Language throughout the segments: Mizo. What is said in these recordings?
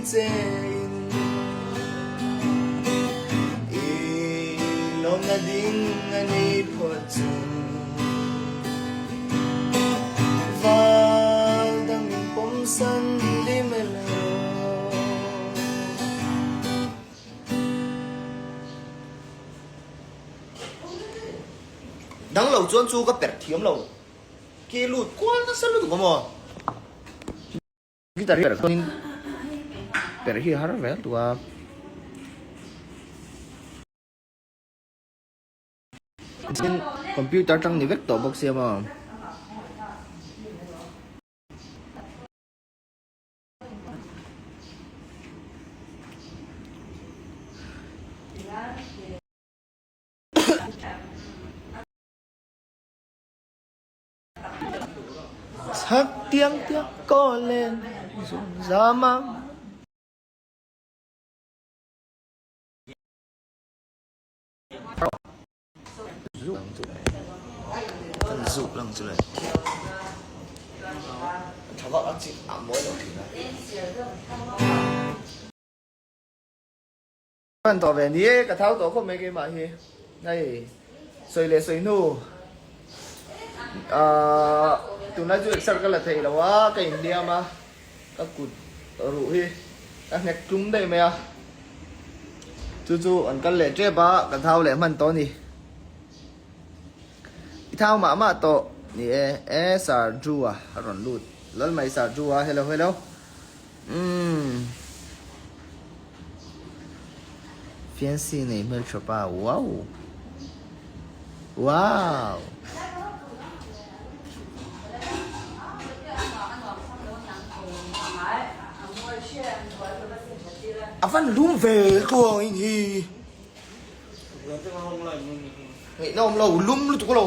che in I lawmna ding a ni phawt chu Val dang min pawm san li mai lo. Dang lo chuan chu ka perh thiam lo. Ke lut kual nasa lutuk a maw? Guitar hi perh chuanin perh hi a har ve lutuk a. Tin computer tang ni vek tawh bawk sia maw? Chak tiang tiang ko len zung zama. Kan zuk lang chu le. Tha vak a chi a mawi lo thin a. Hman tawh ve ni e, ka thau tawh khawp mai keimah hi. Hei sawi leh sawi hnu ahh tunlai chu exer ka la thei lo a, ka inhliam a, ka kut ruh hi ka hnek tlum daih mai a, chu chu an kal leh tep a, ka thau leh hman tawh a ni. I thau mah mah tawh ni e, e Sir Drew a a rawn lut lal mai Sir Drew a, hello hello. Umm. Fiancé nei hmeltha pa wow. Wow. A van lum ve tluang in hi. Ngaihna awm lo lum lutuk lo.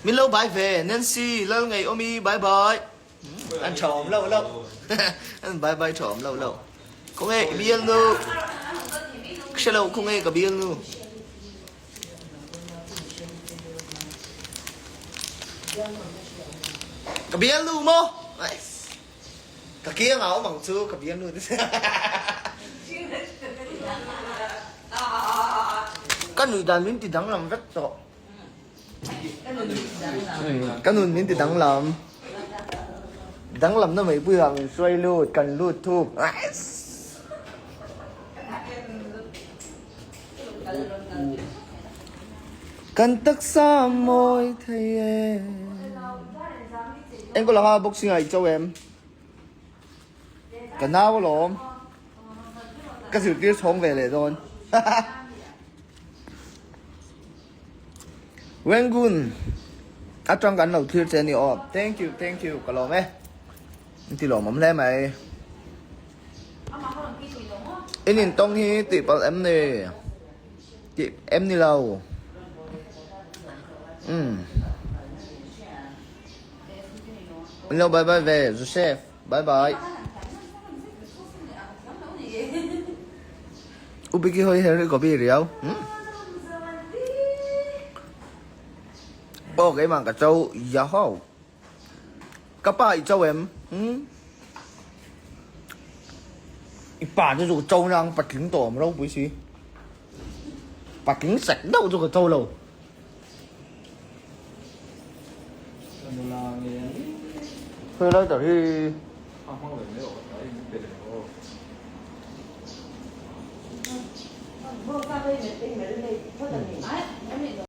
Min lo bye ve Nancy Lalngaihawmi bye bye. An tha awm lo lo. An bye bye tha awm lo lo. Khawnge i bialnu? Ka hre lo khawnge ka bialnu? Ka bialnu maw? Ka kiang ah awm ang chu ka bialnu te. Ka nuih dan min ti danglam vek tawh. Ka nun min ti danglam. Danglamna mai puiah min hruai lut, kan lut thuk. Kan taksa mawi thei e. Enkawl anga boxing ah i cho em? Ka nau alawm. Ka zirtir chhawng ve leh dawn. Rangoon atang kan lo thlir che a ni aw. Thank you, thank you ka lawm e. In ti lawmawm hle mai. In intawng hi tih palh em ni? Tih em ni lo. Umm. In lo bye bye ve Joseph. Bye bye. U Biki hawi her hi ka bi riau. Hmm? Aw keimah ka cho yahoo. Ka pa i cho em? Hmm? I pa chu chu ka cho nang patling tawh awm ropui si. Patling sek deuh chu ka cho lo. Khawi lai tar hi.